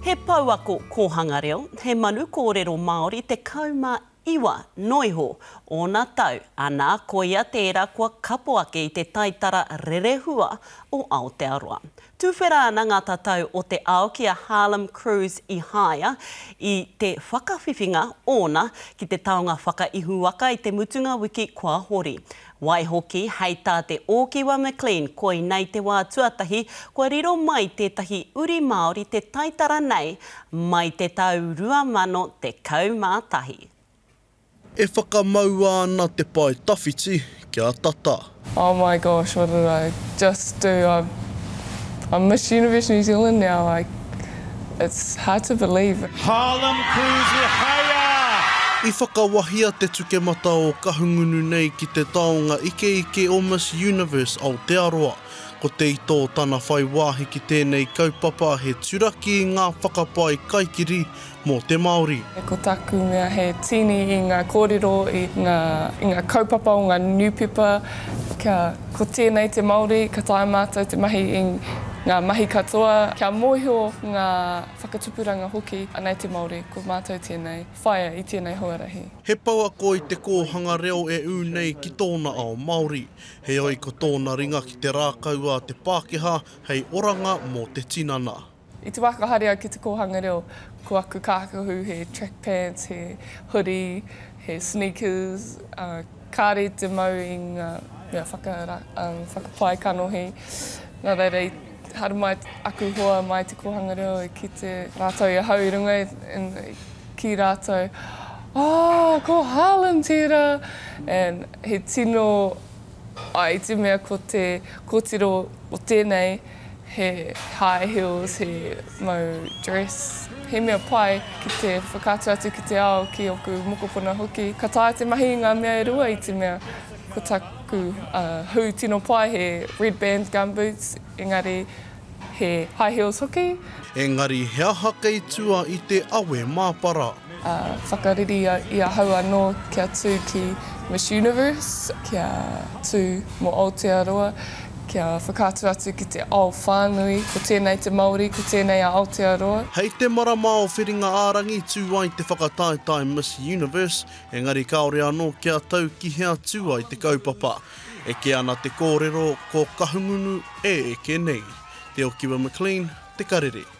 He pouako kōhanga reo, he manu kōrero Māori 19 noa iho ōna tau, ana, koia tērā kua kapo ake i te taitara rerehua o Aotearoa. Tuwhera ana ngā tatau o te ao ki a Harlem Cruz Ihaia i te whakawhiwhinga ōna ki te taonga whakaihuwaka i te mutunga wiki kua hori. Waihoki, hei tā te Ōkiwa McLean koinei te wā tuatahi kua riro mai tētahi uri Māori te taitara nei mai te tau 2011. E whakamaua ana te pae tawhiti kia tata. Oh my gosh what did I just do I'm I'm Miss Universe New Zealand now like it's hard to believe. Harlem Cruz Ihaia! I whakawahia te tukemata o Kahungunu nei ki te taonga ikeike o Miss Universe Aotearoa. Ko te ito o tana whai wāhi ki tēnei kaupapa he turaki i ngā whakapae kaikiri mō te Māori. Ko taku mea he tīni i ngā kōrero, i ngā, i ngā kaupapa o ngā niupepa, kia ko tēnei te Māori, ka taea mātou te mahi i ngā mahi katoa, kia mōhio ngā whakatupuranga hoki, anei te Māori, ko mātou tēnei, whaia i tēnei huarahi. He pouako i te kōhanga reo e ū nei ki tōna ao Māori. Heoi ko tōna ringa ki te rākau a te Pākehā hei oranga mō te tinana. I te wā ka haere au ki te kōhanga reo, ko aku kākahu he track pants, he hoodie, he sneakers, ā, kāre te mau i ngā mea whakara, whakapai kanohi. Nā reira i haere mai aku hoa mai te kōhanga reo i kite rātou i ahau i runga i, kī rātou, Oh, ko Harlem tērā! And he tino, āe, i te mea ko te kōtiro o tēnei, he high heels, he mau dress, he mea pai ki te whakaatu atu ki te ao, ki oku mokopuna hoki. Ka taea te mahi i ngā mea e rua i te mea ko taku hū tino pai he red bands gumboots engari he high heels hoki. Engari he aha kei tua i te awe māpara? Whakareri i ahau anō kia tū ki Miss Universe, kia tū mō Aotearoa, kia whakaatu atu ki te ao whānui, ko tēnei te Māori, ko tēnei a Aotearoa. Hei te marama o Whiringa-ā-rangi tū ai te whakataetae Miss Universe, engari kāore anō kia tau ki hea tū ai te kaupapa. Eke ana te kōrero, ko Kahungunu e eke nei. Te Okiwa McLean, Te Karere.